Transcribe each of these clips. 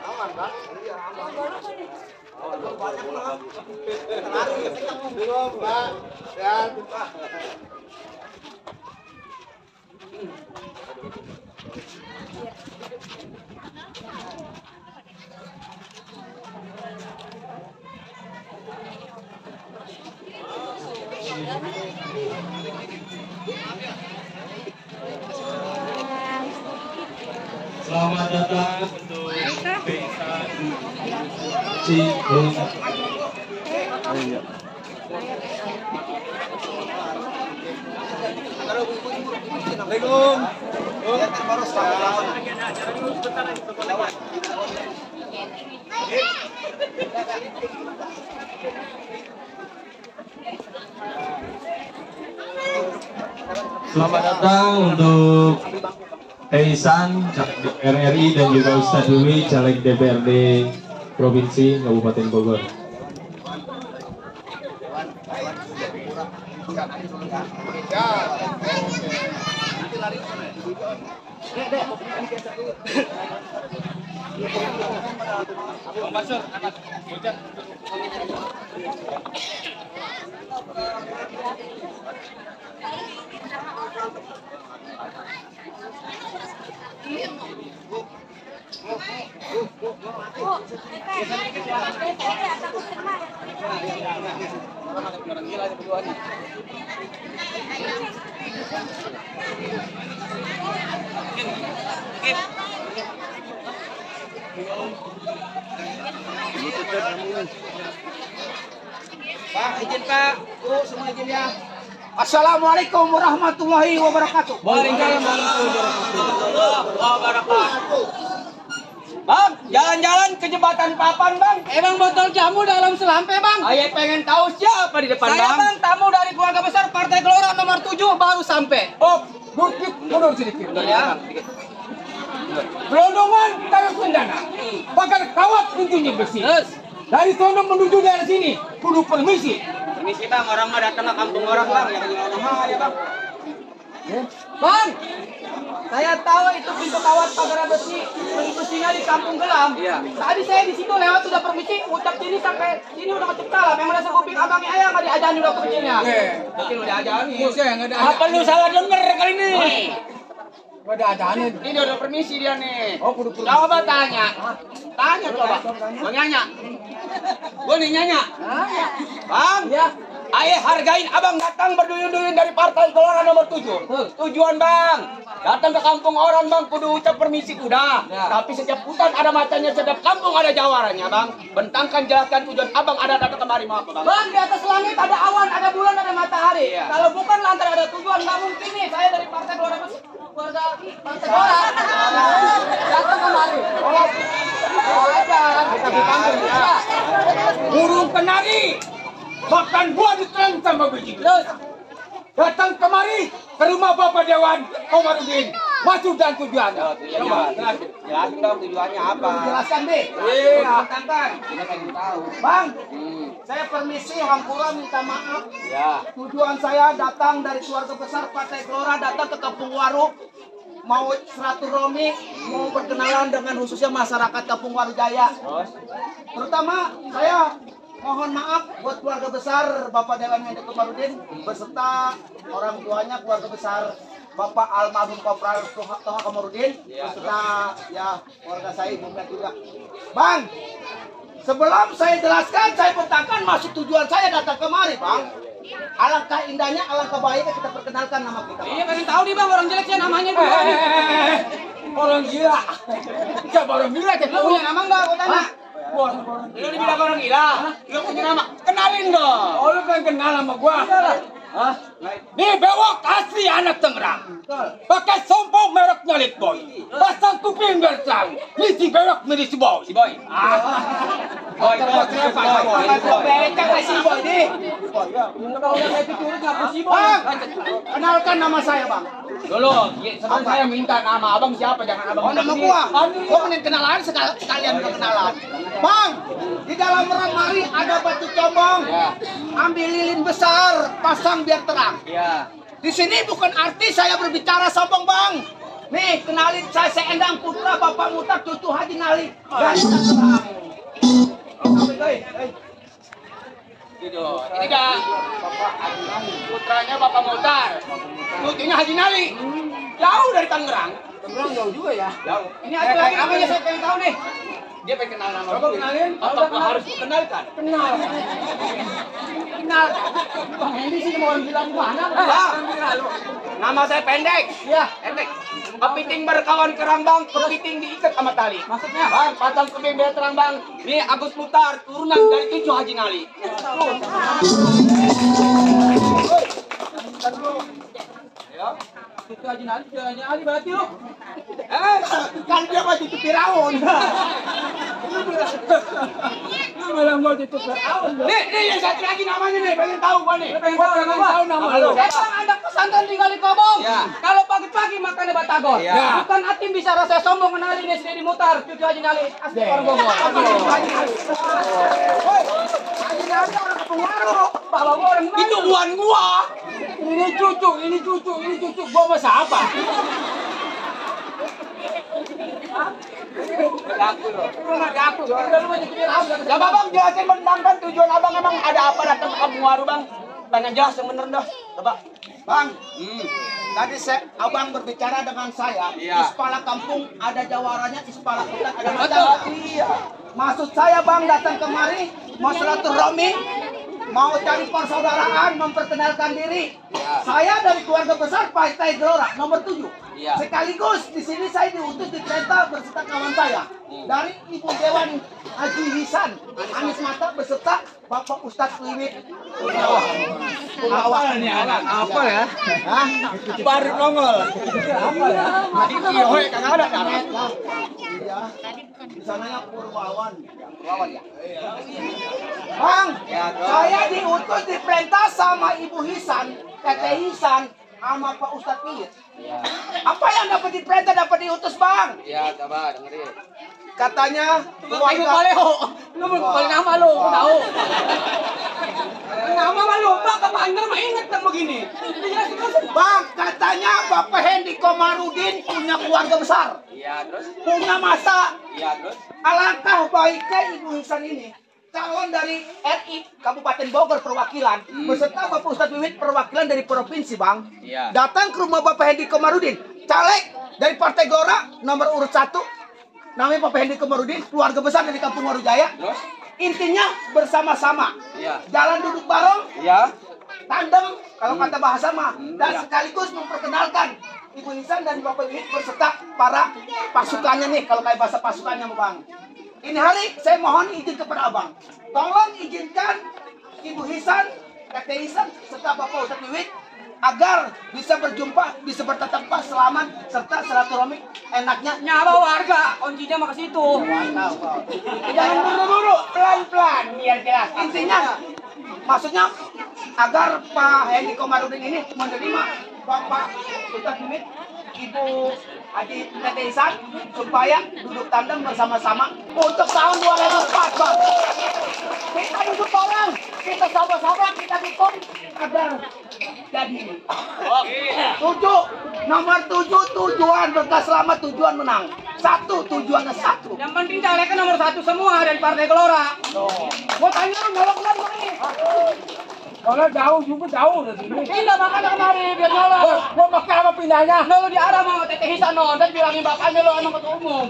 Aman, Bang? Iya, aman. Banyak lah. Belum, Pak. Dan Pak. Selamat datang untuk Desa Cibung. Assalamualaikum. Selamat datang untuk Teisan, caleg DPR RI dan juga Ustadz Dwi, caleg DPRD Provinsi Kabupaten Bogor. Pak, izin Pak. Semua izin ya. Assalamualaikum warahmatullahi wabarakatuh. Waalaikumsalam warahmatullahi wabarakatuh. Bang, jalan-jalan ke jembatan Papan, Bang. Emang botol jamu dalam selampe, Bang? Ayah pengen tahu siapa di depan, Saya, Bang, tamu dari keluarga besar Partai Gelora nomor 7 baru sampai. Oh, mundur sedikit. Ya. Gelondongan kayu sendana. Pakai kawat pintunya besi. Dari sono menuju dari sini, kudu permisi. Permisi, Bang, orang mah datang ke kampung orang, Bang. Yang gimana ya, Bang? Bang, saya tahu itu pintu kawat pagar besi, besinya di Kampung Gelam. Iya. Tadi saya di situ lewat udah permisi, ucap sini sampai sini udah kecil lah. Memang dasar kuping abangnya ayah nggak diajani udah kecilnya. Kecil udah diajani. Apa lu salah denger kali ini? Nggak ada ajanin. Ini udah permisi dia nih. Oh, kudu permisi. Coba tanya. Tanya coba. Mau nyanya. Gue nih nyanya. Bang. Ya. Ayah hargain abang datang berduyun-duyun dari Partai Gelora nomor 7. Tujuan bang, datang ke kampung orang bang, kudu ucap permisi udah. Ya. Tapi setiap hutan ada matanya, setiap kampung ada jawarannya bang. Bentangkan jelaskan tujuan abang ada datang kemari mau apa bang? Bang, di atas langit ada awan, ada bulan, ada matahari. Ya. Kalau bukan lantar ada tujuan, nggak mungkin nih. Saya dari Partai Gelora keluarga Partai Gelora datang kemari. Oh aja, kita di kampung ya. Burung kenari makan buah ditelan sama biji. Datang kemari ke rumah Bapak Dewan Komarudin. Masuk dan tujuannya. Jelasin dong tujuannya apa? Jelaskan deh. Iya. Kita kan tahu. Bang, saya permisi hampura minta maaf. Ya. Tujuan saya datang dari keluarga besar Partai Gelora datang ke Kampung Waru. Mau silaturahmi, mau berkenalan dengan khususnya masyarakat Kampung Waru Jaya. Terutama saya mohon maaf buat keluarga besar Bapak Dewan Komarudin beserta orang tuanya keluarga besar Bapak almarhum Kopral Toha Komarudin beserta ya keluarga saya Ibu Met juga. Bang, sebelum saya jelaskan, saya petakan maksud tujuan saya datang kemari, Bang. Alangkah indahnya, alangkah baiknya kita perkenalkan nama kita. Iya, pengen tahu nih bang orang jelek sih namanya. Orang gila. Siapa orang gila? Lu punya nama nggak? Aku tanya. Lu dibilang orang gila? Lu punya nama? Kenalin dong. Oh, lu kan kenal sama gua. Hah? Nih bewok asli anak Tangerang. Pakai sompo mereknya Litboy. Pasang kuping bersang. Ini si bewok milih si Boy. Si Boy. Boy. Bang, kenalkan nama saya bang. Dulu, sebelum saya minta nama abang siapa, jangan abang. Oh, nama gua. Gua mending kenalan sekalian kenalan. Bang, di dalam lemari ada batu combong. Ya. Ambil lilin besar, pasang biar terang. Iya. Di sini bukan arti saya berbicara sombong, Bang. Nih, kenalin saya Endang Putra, Bapak Mutar, cucu Haji Nali. Dan terang. Gitu. Ini kan putranya Bapak Mutar. Cucunya Haji Nali. Jauh dari Tangerang. Tangerang jauh juga ya. Jauh. Ini ada lagi namanya saya pengen tahu nih. Dia pengen kenal nama. Coba kenalin. Apa harus dikenalkan? Kenal. Kenal. Bang Hendy sih mau bilang mana? Nama saya pendek. Iya. Pendek. Kepiting berkawan kerang bang, kepiting diikat sama tali. Maksudnya? Bang, pasang kepiting biar terang bang. Ini Agus Mutar, turunan dari cucu Haji Nali. Ya. Cucu Haji Nali berarti lu. Kan dia masih cucu Firaun. Lu malah mau cucu Firaun. Nih yang satu lagi namanya nih, pengen tahu gua nih. Pengen tahu nama lu. Emang ada pesantren tinggal di Kobong. Ya. Kalau pagi-pagi makannya batagor. Ya. Bukan atim bisa rasa sombong kenalin ini Sidi Mutar, cucu Haji Nali, asli orang Bogor. Haji Nali orang kepengaruh. Bapak gua orang Itu bukan gua. Ini cucu gua masa apa? Ya bang, jelasin bang, tujuan abang emang ada apa datang ke Kampung Waru bang? Pengen jelas yang bener dah, coba. Bang, tadi abang berbicara dengan saya. Iya. Ispala kampung ada jawarannya, ispala hutan ada majalah. Iya. Maksud saya bang datang kemari mau silaturahmi, mau cari persaudaraan, memperkenalkan diri. Iya. Saya dari keluarga besar Partai Gelora nomor 7. Iya. Sekaligus di sini saya diutus diperintah beserta kawan saya dari Ibu Dewan Haji Hisan Anis Mata beserta Bapak Ustadz Wiwit. Apa nih anak? Apa ya? Hah? Baru nongol. Apa ya? Tadi Kiyohe kagak ada damet. Iya. Di sananya Purwawan. Purwawan ya? Bang, Ya, Dok. saya diutus diperintah sama Ibu Hisan, Teteh Hisan, sama Pak Ustadz Wiwit. Iya. Apa yang dapat diperintah dapat diutus, Bang? Iya, coba dengerin. Katanya Ibu keluarga Paleo. Lu mau nama lu, tahu. Nama mah lupa ke Banjar mah inget kan begini. Bang, katanya Bapak Hendy Komarudin punya keluarga besar, Iya, terus? punya masa. Iya, terus? Alangkah baiknya Ibu Hisan ini calon dari RI Kabupaten Bogor perwakilan beserta Bapak Ustadz Wiwit perwakilan dari provinsi, Bang. Iya. Datang ke rumah Bapak Hendy Komarudin, caleg dari Partai Gelora nomor urut 1. Namanya Bapak Hendy Komarudin, keluarga besar dari Kampung Waru Jaya. Terus? Intinya bersama-sama. Iya. Jalan duduk bareng, Iya. tandem kalau kata bahasa mah, dan iya. sekaligus memperkenalkan Ibu Hisan dan Bapak Wiwit beserta para pasukannya nih, kalau kayak bahasa pasukannya Bang. Ini hari saya mohon izin kepada Abang, tolong izinkan Ibu Hisan, Teteh Hisan serta Bapak Ustadz Wiwit agar bisa berjumpa, bisa bertatap muka selamat serta silaturahmi enaknya. Nyawa warga, kuncinya mah ke situ. Jangan buru-buru, pelan-pelan biar jelas. Intinya, maksudnya agar Pak Hendy Komarudin ini menerima Bapak Ustadz Wiwit, Ibu Haji Teteh Hisan supaya duduk tandem bersama-sama untuk tahun 2004, Bang. Kita duduk bareng, kita sabar-sabar, kita dukung agar jadi. Tujuh, nomor 7 tujuan berkas selamat, tujuan menang. 1 tujuannya 1. Yang penting calegnya nomor 1 semua dari Partai Gelora. Mau tanya lu nyolok lagi ini. Kalau jauh juga jauh dari sini. Pindah makanya kemari biar nyolok. Gua pakai apa pindahnya? Lo di arah mau Teteh Hisan no, dan bilangin bapaknya lo emang ketua umum.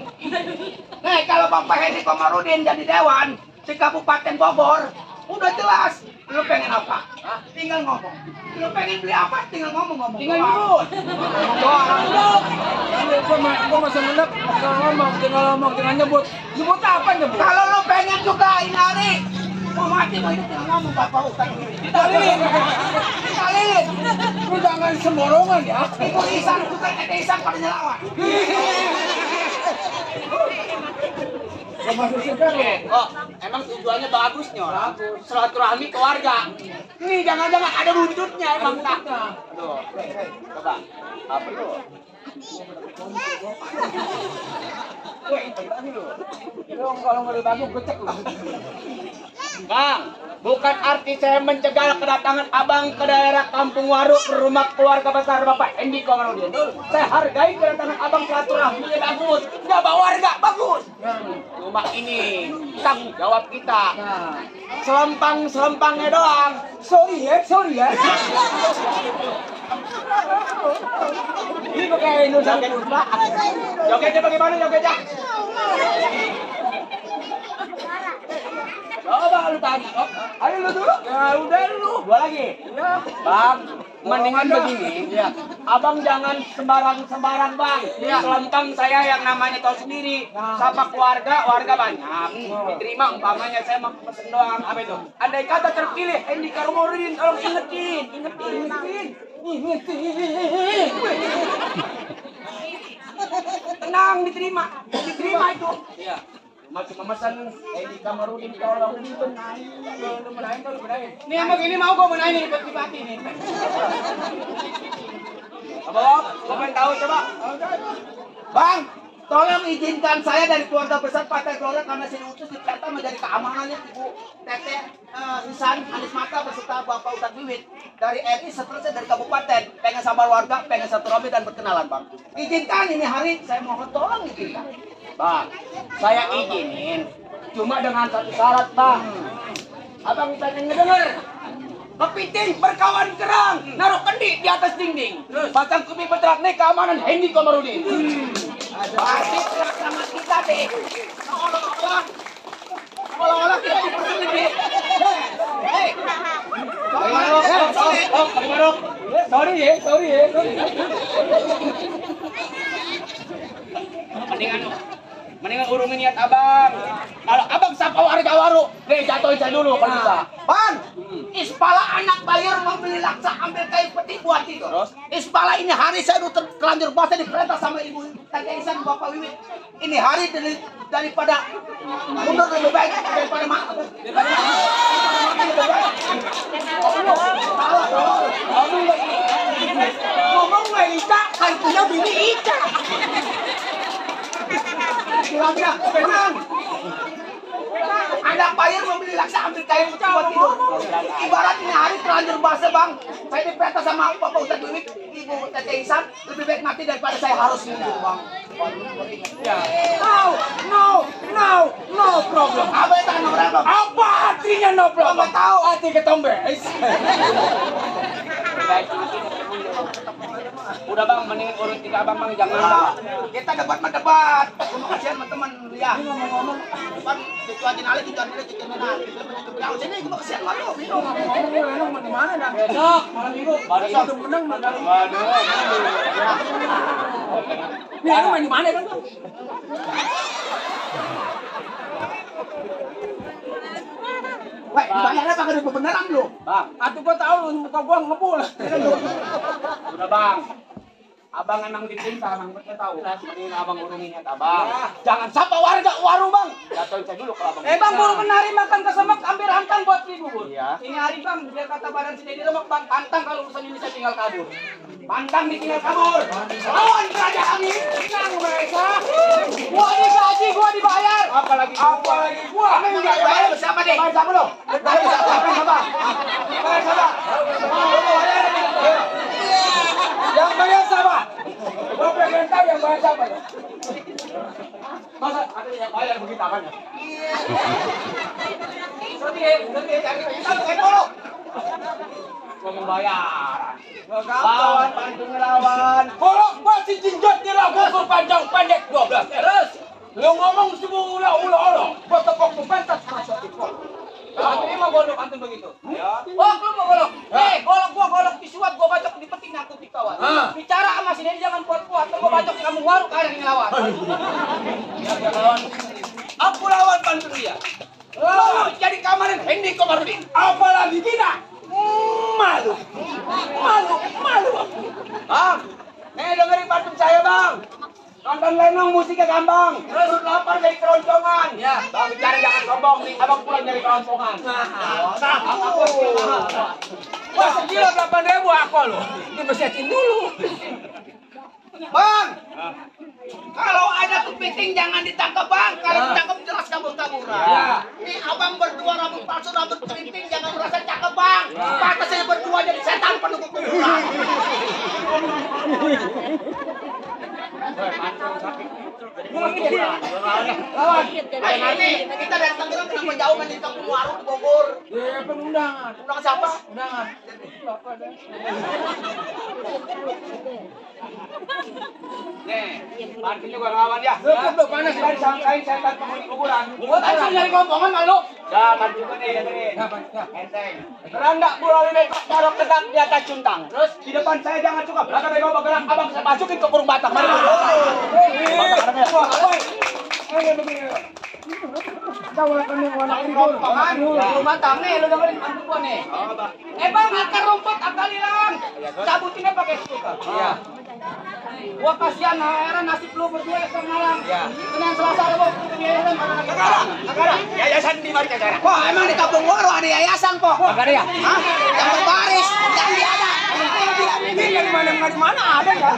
Nih kalau Bapak Hendy Komarudin jadi dewan di Kabupaten Bogor, udah jelas. Lu pengen apa? Hah? Tinggal ngomong. Lu pengen beli apa? Tinggal ngomong. Tinggal dulu. Gua masih menep. Tinggal ngomong, tinggal nyebut. Nyebut apa nyebut? Kalau lu pengen juga Inari, mau mati mau hidup tinggal ngomong Bapak Ustadz. Ditalilin. Lu jangan sembarangan ya. Ibu Hisan juga Teteh Hisan pada nyelawan. Oh, emang tujuannya bagusnya orang. Silaturahmi keluarga. Ini jangan-jangan ada wujudnya emang tak. Aduh. Coba. Apa itu? Kalau nggak dibagi gocek lu. Bang, bukan arti saya mencegah kedatangan abang ke daerah Kampung Waru ke rumah keluarga besar Bapak Hendi Komarudin. Saya hargai kedatangan abang silaturahminya bagus, nggak bawa warga bagus. Rumah ini tanggung jawab kita. Selempangnya doang. Sorry ya. Ini pakai Indonesia Purba. Jogetnya bagaimana jogetnya? Coba lu tanya, ayo lu dulu. Ya udah lu. Dua lagi. Ya. Bang, mendingan begini. Ya. Abang jangan sembarang bang. Ya. Selempang saya yang namanya tahu sendiri. Sapa warga banyak. Diterima umpamanya saya mau pesen doang. Apa itu? Andai kata terpilih Hendi Komarudin, tolong ingetin. Tenang, diterima itu. Iya. Masih memesan Hendi Komarudin tolong dibenahi. Ini yang begini mau gue benahi nih peti nih. Abang, gue pengen tahu coba. Bang, tolong izinkan saya dari keluarga besar Partai Gelora karena saya diutus di Jakarta menjadi keamanannya Ibu Teteh Isan Anis Mata beserta Bapak Ustadz Wiwit dari RI seterusnya dari kabupaten. Pengen sama warga, pengen silaturahmi dan berkenalan, Bang. Izinkan ini hari saya mohon tolong izinkan. Bang, saya izinin. Cuma dengan satu syarat, Bang. Abang tanya ngedenger. Kepiting berkawan kerang, naruh kendi di atas dinding. Pasang kuping petrak nih keamanan Hendi Komarudin. Pasti terak sama kita deh. Olah-olah kita dipersulit. Hei. Sorry ya. Mendingan urungin niat abang. Kalau abang sapa warga Waru, jatuhin saya dulu kalau bisa. Bang, Ispala anak bayar mau beli laksa ambil kayu peti buat itu. Terus? Ispala ini hari saya udah terlanjur bahasa diperintah sama Ibu Teteh Isan Bapak Wiwit. Ini hari daripada mundur lebih baik daripada maaf. Ngomong nggak Ica, kan punya bini Ica. Kira-kira, tenang. Anak bayar membeli laksa ambil kayu putih buat tidur. Ibarat ini hari terlanjur bahasa bang. Saya diperintah sama Bapak Ustadz Wiwit, Ibu Teteh Isan, lebih baik mati daripada saya harus mundur bang. Ya. No problem. Apa itu no problem? Apa artinya no problem? Nggak tahu. Arti ketombes. Udah bang, mendingan urut tiga abang bang, jangan. Kita debat. Kasihan teman-teman ya. Ngomong-ngomong, bukan cuatin Ali, cuatin menang. Yang sini gue kasihan malu. Ngomong di mana dah? Besok malam minggu. Baru udah menang. Waduh. Ini main di mana kan? Wah, dibayarnya pakai duit beneran lu. Bang, Atuh gua tahu muka gua ngebul. udah bang. Abang emang diperintah, emang kita tahu. Mending abang urungin niat abang. Jangan sapa warga Waru bang. Jatuhin saya dulu kalau abang. Bang, baru kenari makan kesemek ambil rantang buat ibu, Bu. Iya. Ini hari bang, biar kata badan sini diremek bang, pantang kalau urusan ini saya tinggal kabur. Pantang ditinggal kabur. Lawan kerajaan angin. Tenang mereka. Gua digaji, gua dibayar. Apalagi gua. Kamu nggak bayar siapa deh? Bayar siapa lo? Bayar siapa? Bayar siapa? Yang bayar siapa? Gua pengen tahu yang bayar siapa. Masa ada yang bayar begitu apanya? Ngomong bayar. Lawan, pantun ngelawan. Kalau masih jinjot nyerah, ukur panjang pendek 12. Terus, lu ngomong semua ulah-ulah. Gua tepok tuh pentas masuk di pol. Kalau terima golok pantun begitu. Ya. Oh, lu mau golok? Golok disuap, gua bacok di peti ngaku di kawan. Bicara sama si Dedi jangan kuat-kuat, gua bacok kamu Waru kayak yang ngelawan. Aku lawan pantun dia. Lu jadi kamarin Hendi Komarudin. Apalagi kita. Malu. Bang, dengerin pantun saya bang. Nonton lenong musiknya gampang. Terus lapar jadi keroncongan. Ya. Bang bicara jangan sombong nih. Abang pulang dari keroncongan. Wah, sekilo 8.000 aku loh. Ini bersihin dulu. Bang, kalau ada kepiting jangan ditangkap bang. Kalau ditangkap jelas kabur-kaburan. Ya. Ini abang berdua rambut palsu, rambut keriting, jangan merasa cakep bang. Pantas saya berdua jadi setan penuh kuburan. Lawan. Ini kita dari Tangerang kenapa jauh kan di Kampung Waru di Bogor? Ya, pengundangan. Undangan siapa? Undangan. Nih, parkir juga lawan ya. Lu panas dari sangkain setan penghuni kuburan. Gua langsung nyari kelompongan malu. Ya, bantu nih, dengerin. Enteng. Terang enggak bola ini taruh kedang di atas cuntang. Terus di depan saya jangan suka belakang bego bergerak. Abang saya masukin ke kurung batang. Mari. Rumah tang nih, lu dengerin bantu gua nih. Bang, akar rumput akal hilang. Cabutinnya pakai skuter. Iya. Gua kasihan heran nasib lu berdua yang malam. Iya. Senin Selasa Rabu kegiatan mana Sekarang yayasan di mari sekarang. Wah, emang di Kampung Waru ada yayasan kok. Enggak ada ya? Hah? Yang berbaris, yang ada. Ini yang mana ada ya?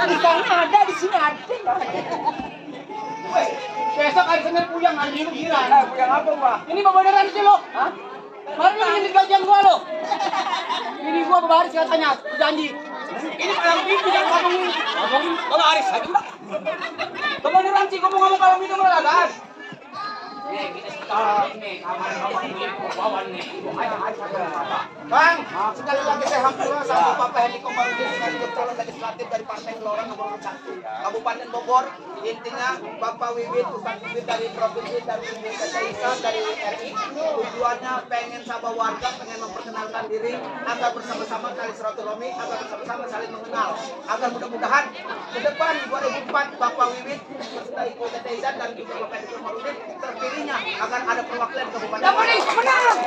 Di sana ada, di sini ada. Besok hari Senin puyang hari Minggu giran. Yang apa gua? Ini beneran sih lo? Hah? Baru lu ini gajian gua lo. Ini gua berbaris katanya, janji. Ini malam minggu jangan ngomongin kalau Aris aja mbak. Kebenaran sih ngomong kalau minum kan. Nih kita start nih kamar ini bawan nih. Bang, sekali lagi saya hampura sama Bapak Hedi Komarudin sebagai calon legislatif dari Partai Gelora nomor 1 Kabupaten Bogor. Intinya Bapak Wiwit, Ustaz Wiwit dari Provinsi, dari Indonesia Islam, dari RI. Tujuannya pengen sama warga, pengen memperkenalkan diri agar bersama-sama tali silaturahmi, agar bersama-sama saling mengenal. Agar mudah-mudahan ke depan 2004 Bapak Wiwit beserta Ibu Tete Izan dan juga Bapak Hedi Komarudin terpilihnya agar ada perwakilan Kabupaten. Yang paling menang.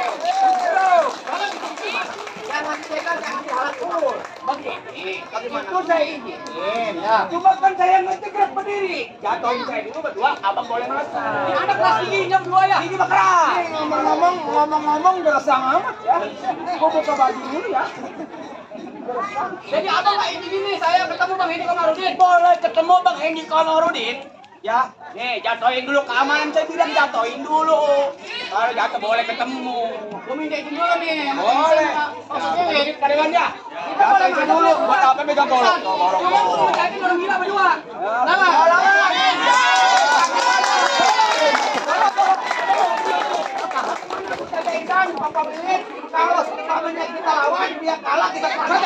Jangan dipegang, jangan dihalang umur. Bagaimana? Itu saya ingin. Cuma kan saya ngerti gerak berdiri. Jatuhin saya dulu berdua, abang boleh masak. Ini ada kelas giginya berdua ya. Gigi bakar. Ngomong-ngomong gersang amat ya. Gua buka baju dulu ya. Jadi abang nggak ini saya ketemu Bang Hedi Komarudin. Boleh ketemu Bang Hendi Komarudin. Ya, nih jatuhin dulu keamanan saya bilang jatuhin dulu. Kalau jatuh boleh ketemu. Gua minta izin dulu nih. Boleh. Maksudnya Karyawan ya. Jatuhin saya dulu. Buat apa megang golok? Ngomong tadi orang gila berdua. Lawan. Bapak Wiwit, kalau semuanya kita lawan, dia kalah, kita kalah.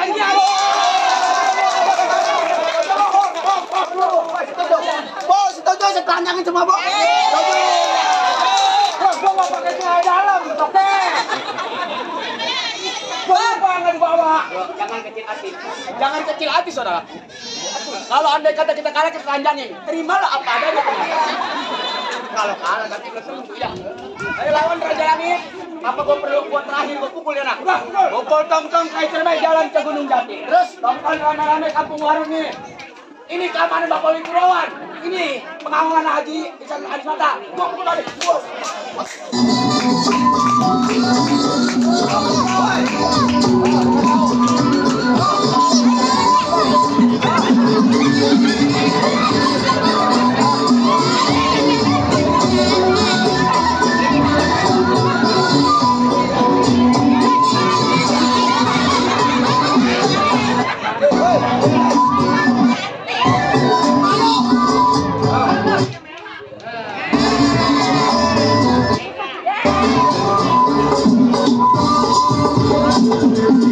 Bos, setuju, saya telanjangin semua, Bos. Gua mau pakai celana dalam, oke. Kenapa nggak dibawa? Jangan kecil hati. Jangan kecil hati, saudara. Kalau andai kata kita kalah, kita telanjangin. Terimalah apa adanya. Kalau kalah, tapi belum tentu ya. Ayo lawan Raja Langit. Apa gua perlu buat terakhir gua pukul ya nak? Pukul tong-tong kayak terbaik jalan ke Gunung Jati. Terus tonton rame-rame Kampung Waru nih. Ini keamanan Bapak Wikurawan. Ini pengawalan Haji Isan Haji Mata. Gua pukul tadi. Thank you.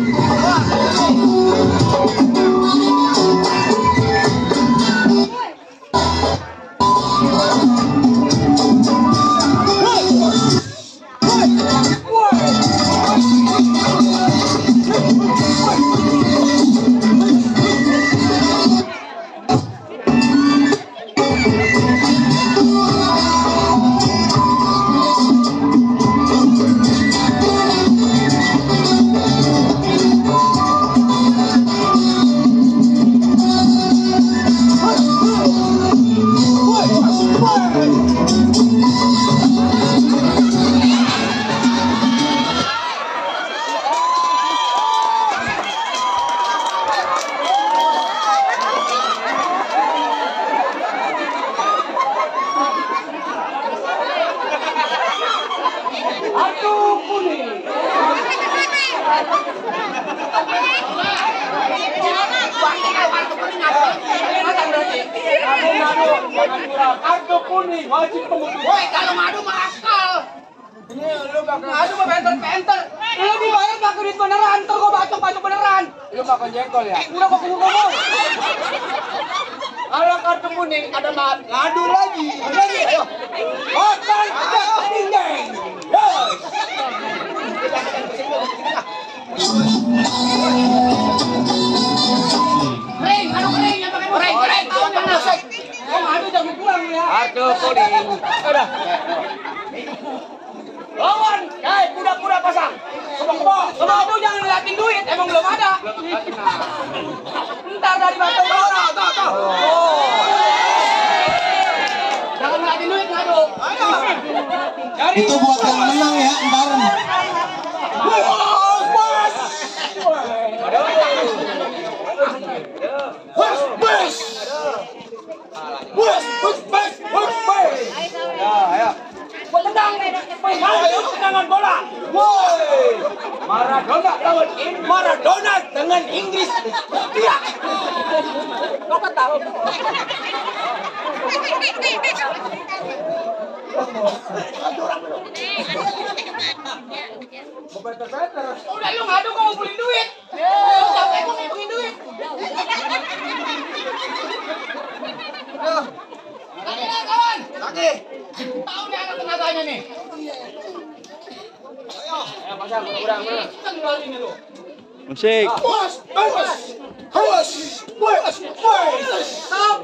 Jangan curang. Kartu kuning wajib pemutus. Woi, kalau ngadu mah akal. Ini lu bakal Ngadu mah penter. Lu dibayar pakai duit beneran, ntar gua bacok beneran. lu makan jengkol ya. Udah kok ngomong. Kalau kartu kuning ada maaf. Ngadu lagi. Ayo. Makan dinding. Yes. Kering, anu kering, yang pakai kering. Tahu yang nasik. Oh, ngadu jangan pulang ya. Kartu kuning. Udah. Lawan, Kuda-kuda pasang. Kebong-kebong. ngadu jangan ngeliatin duit, emang belum ada. Ntar dari Batu Gelora. Jangan ngeliatin duit ngadu. Itu buat yang menang ya, ntar. Ayo. Gua tendang. Ayo tendangan bola. Woi. Maradona lawan Maradona dengan Inggris. Iya. Kau tahu. Udah lu ngadu kau ngumpulin duit. Lu capek kau ngumpulin duit. Lagi lah kawan. Lagi. Tahu nih anak tenaganya nih. Ayo pasang kuda-kuda. Tenggal ini lu. Musik. Stop.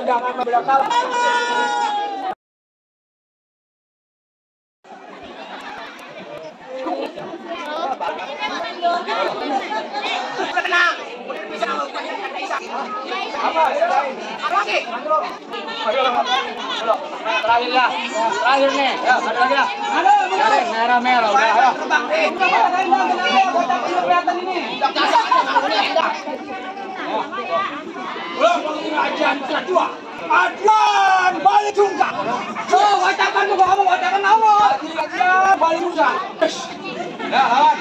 Jangan membelakang. Tenang. Bisa Apa? lagi. Terakhir ya. Terakhir nih. Ya, ada lagi lah. Merah-merah udah. Ayo. Kelihatan ini. Belum pengajian kedua. Adlan balik juga. So, wacakan tuh kamu, wacakan kamu. Adlan balik juga. Ya, Han.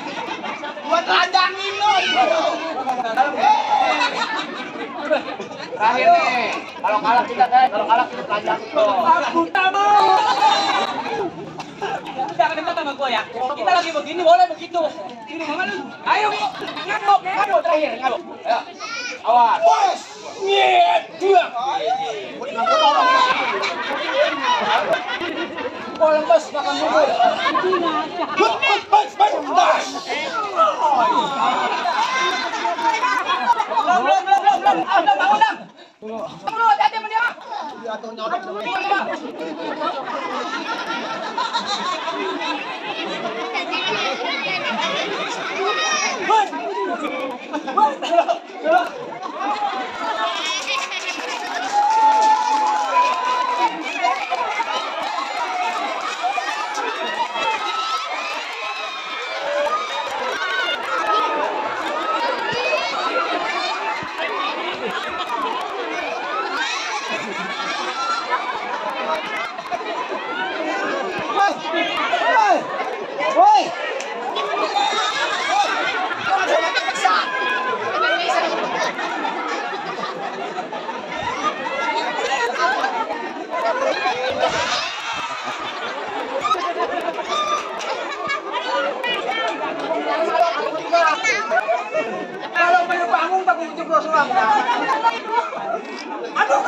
Buat ladangin lo. Terakhir nih. Kalau kalah kita telanjang tuh. Aku tak mau. Jangan dekat sama gua ya. Kita lagi begini boleh begitu. Ini mana lu? Ayo, ngadu terakhir, ngadu. Ya. Awas. Bos. Nyet, dia. Gua lemes makan bubur. Belum. Udah bangun dah. Tunggu, hati-hati sama dia. Woi. Kalau baru bangun tak kucing gua sulam. Aduh,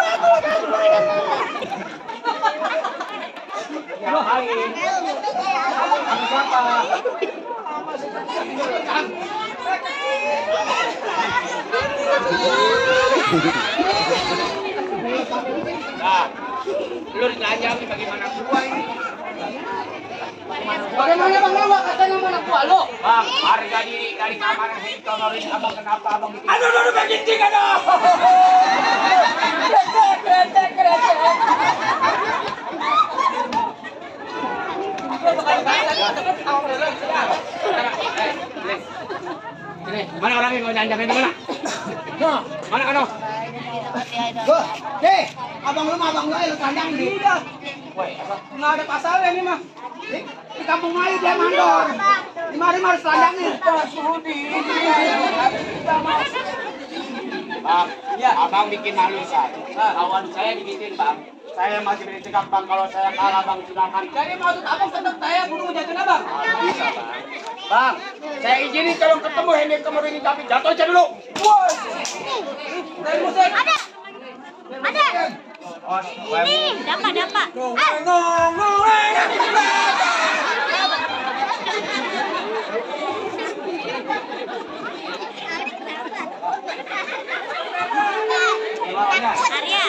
Ngapain? Siapa? Nah, lu ditelanjang bagaimana gua ini? bagaimana bang lu kata nama anak gua lo? Bang, harga diri dari keamanan ditonorin abang kenapa abang bikin? Aduh, bikin tiga dong. Kretek. Ini, mana orangnya mau nyanjangin mana? Nah, ano? Nih, abang lu lu kandang di. Woi, apa? Nggak ada pasalnya nih mah. Di kampung Melayu dia mandor. Di mari harus kandangin. Bang, ya, abang bikin malu saya. Kawan saya digituin bang. Saya masih bercakap bang kalau saya kalah bang silakan. Jadi maksud abang tetap saya kudu ngejatuhin abang. Bisa bang. Bang, saya izinin kalau ketemu Hendy kemarin ini tapi jatuh aja dulu. Woi. Ada. Ini dapat. Arya.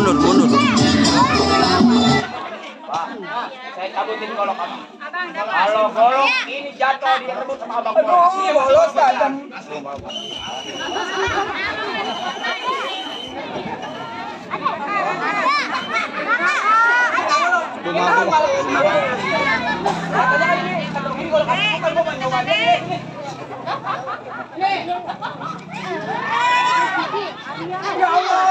Mundur. Saya cabutin golok abang. Kalau golok ini jatuh dia rebut sama abang. Ini bolos kandang. Ya Allah.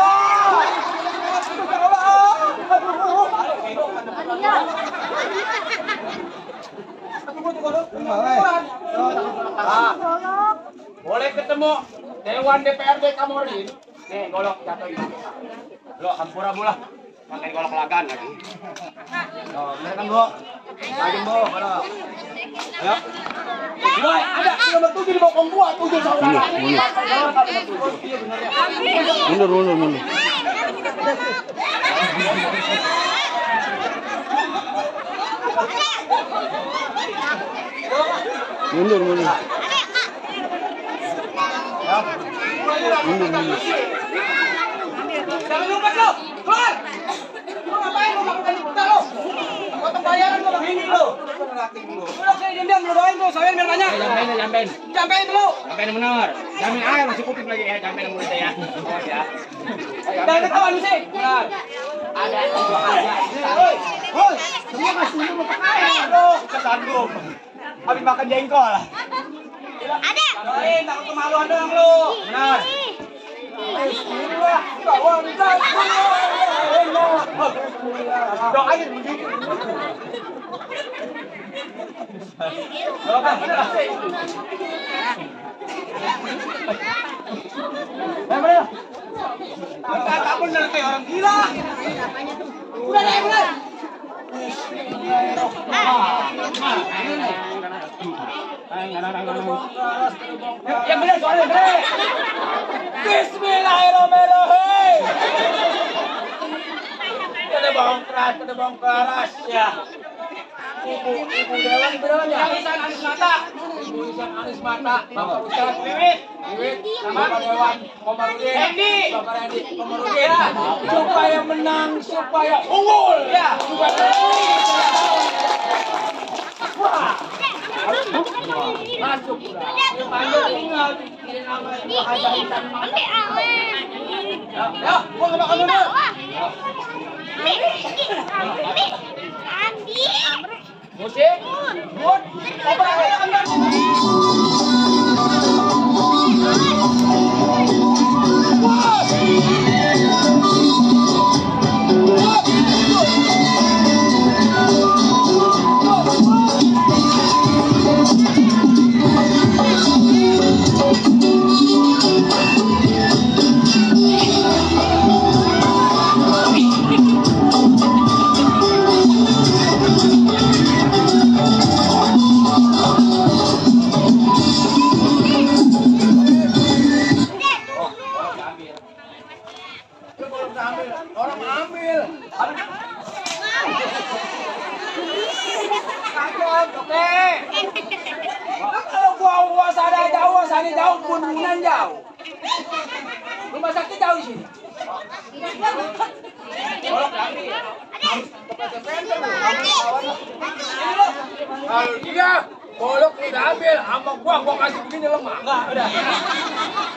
Boleh ketemu Dewan DPRD Kamorin. Nih golok jatuh ini. Lo hampura bola. Pakai golok lagan lagi. Bener kan, Bu? Lagi, Bu. Ayo. Boy, ada nomor 7 di bokong gua, 7 saudara. Mundur. Jangan lupa lo, keluar. Lo ngapain lo lakukan kita lo? Potong bayaran lo begini lo. Lo saya diam lo doain lo, saya biar banyak. Jampein lo. Jampein bener. Jamin air masih kuping lagi ya, jampein mulut ya. Oh ya. Jangan ketahuan sih. Benar. Ada dua aja. Hoi, semua kasih dulu mau pakai lo. Kesandung. Habis makan jengkol. Ada. Doain, takut kemaluan doang lo. Benar. Bismillah, bawa bisa. Doain begitu. Doakan bener. Bener. Tak bener kayak orang gila. Udah deh, bener. Yang bener soalnya bener. Bismillahirrahmanirrahim. Ada bawang keras ya. Ibu Dewan ya. Isan Anis Mata. Ibu Isan Anis Mata. Bapak Ustaz Wiwit sama Bapak Dewan Komarudin. Hendy. Bapak Hendy Komarudin. Supaya menang, supaya unggul. Ya. Wah. Masuk pula. Tinggal pikirin nama Haja Isan Mata. Ya, gua enggak bakal mundur. Andi. Musik. Good. Coba ya, Andi. Rumah sakit jauh di sini. Kalau dia golok udah ambil, sama gua kasih begini lemah. Enggak, udah.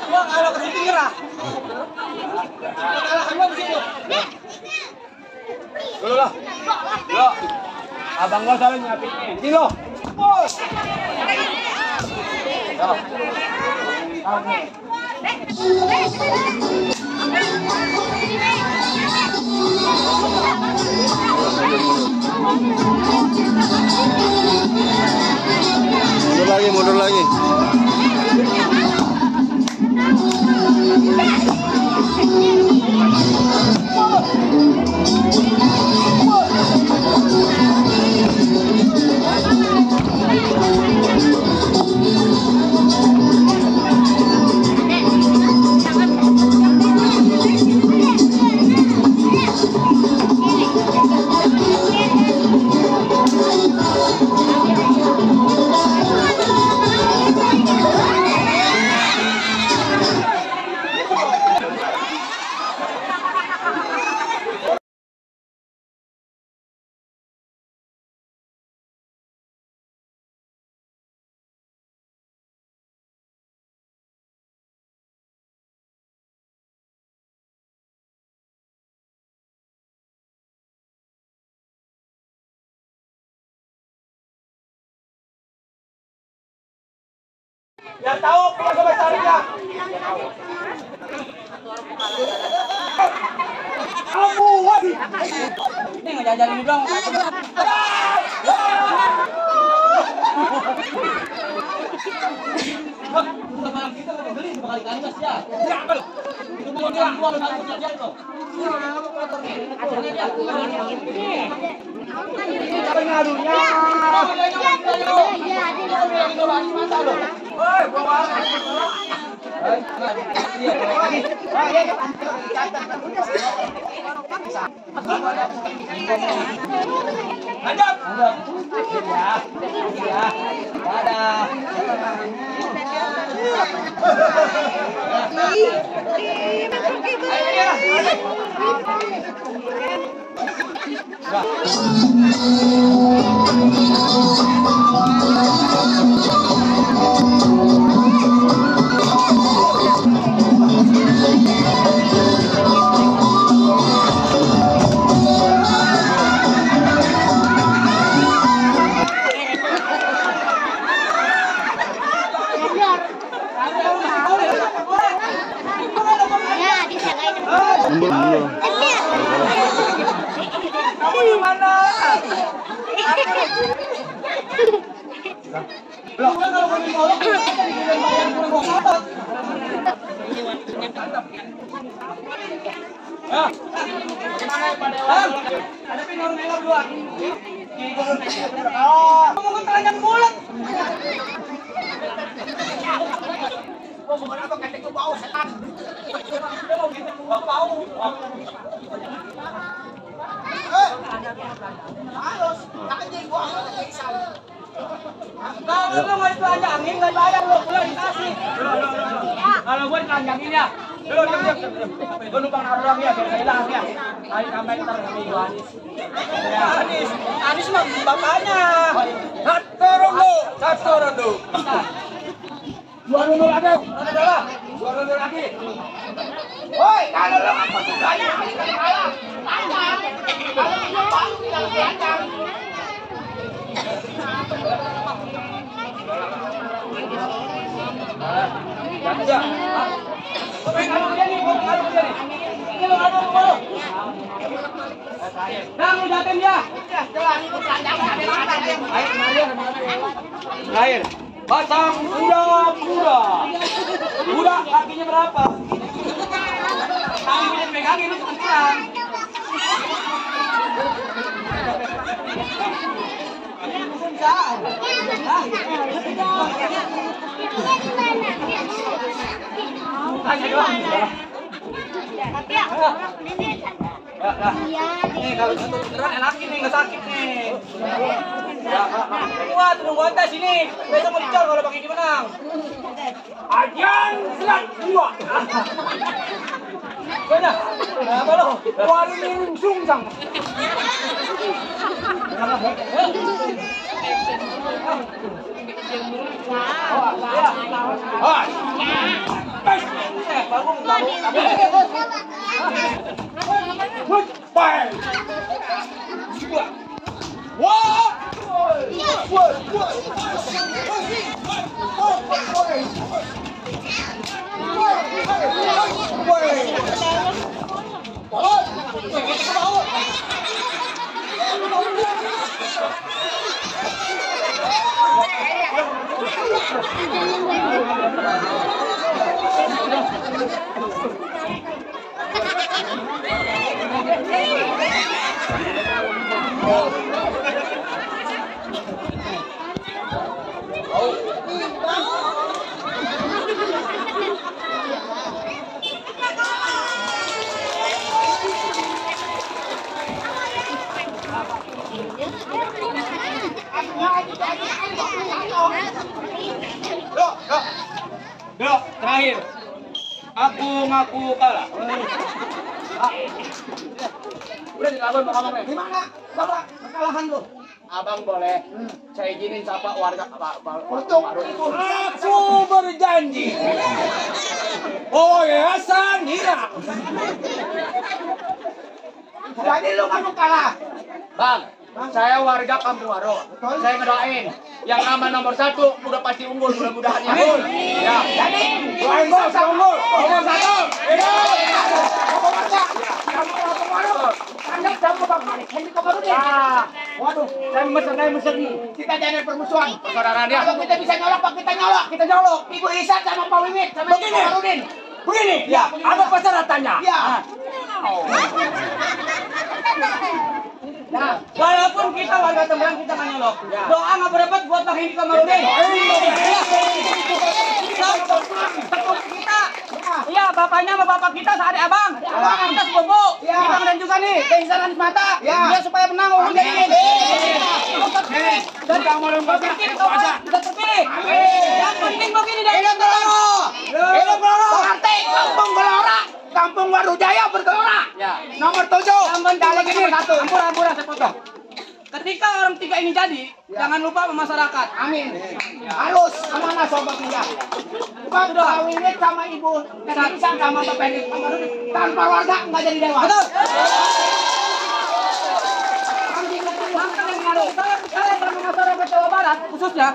Gua kalau ke situ nyerah. Kalah gua di situ. Dulu lah. Lo. Abang gua salah nyiapinnya. Sini lo. Bos. Mundur lagi. Ya tahu keluarga besarnya. Kamu wadi. Ini ngejajalin doang. Barang kita udah beli sekali kandas ya. Ya, kalau. Itu mau bilang gua harus kerja tuh. Apa ngaruhnya? Kalau gue dikelanjangin ya. Gue numpang naruh ya, biar hilang ya. Ayo kamera ntar sama Anis. Anis mah bapaknya. Satu rondo. Dua rondo lagi. Dua rondo lagi. Woi, kalau lo apa sukanya? Kalah. Panjang. Kalau lo baru tidak panjang. Ya. Air. Pasang kuda. Kuda kakinya berapa? Kami bisa megangin itu kurang. Nih kalau satu beneran enakin nih, nggak sakit nih. Wah, tunggu atas sini. Besok mau dicor kalau pakai menang. Ajan selat 2. Mana? Apa lo? Warning sungsang. Goodbye. Dok, terakhir. Aku ngaku kalah. Udah dilakuin Pak Abang nih. Gimana? Bapak, kekalahan lu. Abang boleh saya izinin sapa warga Untuk Aku berjanji. Oh yayasan Hira. jadi lu kamu kalah. Bang, saya warga Kampung Waro. Saya ngedoain yang nama nomor 1 udah pasti unggul, mudah-mudahan ya. Ya, Jadi Unggul, unggul. Nomor 1. Anda tahu Bang Malik, ini kemarin nih. Waduh, saya mesem nih. Kita jangan permusuhan. Persaudaraan ya. Kalau kita bisa nyolok, Pak, kita nyolok. Kita nyolok. Ibu Isan sama Pak Wiwit sama Ibu Begini. Komarudin. Begini, Ya, ada persyaratannya. Ya. Nah, walaupun kita warga Tembrang kita nggak nyolok. Doa nggak berdapat buat Bang Hendy Komarudin. Kita, iya bapaknya sama bapak kita sehari abang. Abang kita sepupu. Kita dan juga nih, Tengsan Anis Mata. Dia supaya menang urun jadi ini. Dari kamu terpilih, kita terpilih. Yang penting begini dari Hidup Gelora. Partai Kampung Gelora. Kampung Warujaya bergelora. Ya. Nomor 7. Yang penting begini, ampura saya potong. Ketika orang 3 ini jadi, jangan lupa sama masyarakat. Amin. Harus amanah sobat muda. Bang Pak Wiwit sama Ibu Isan sama Bapak Hendy Komarudin. Tanpa warga nggak jadi dewan. Betul. Saya sama masyarakat Jawa Barat khususnya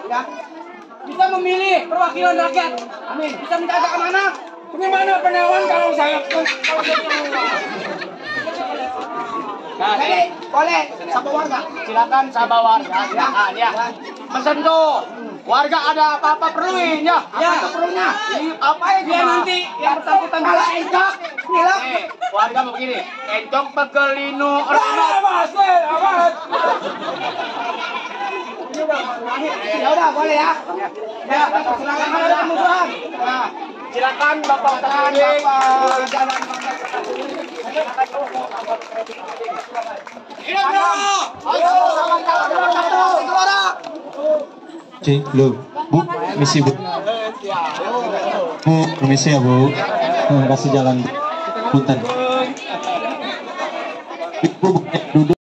bisa memilih perwakilan rakyat. Amin. Bisa menjaga amanah. Bagaimana penewan kalau saya Nah, jadi boleh sama warga. Silakan sahabat warga. Silakan ya. Pesan tuh. Warga ada apa-apa perluin ya. Apa itu perlunya? Apa ya dia nanti yang bersangkutan Kalau encok, bilang. Warga mau begini. Encok pegelino awas, awas. Ya udah boleh ya. Ya, silakan ada permusuhan. Nah, silakan Bapak Tadi. Cik, lu, Bu, misi Bu. Bu, permisi ya Bu. Kasih jalan. Punten. Bu, duduk.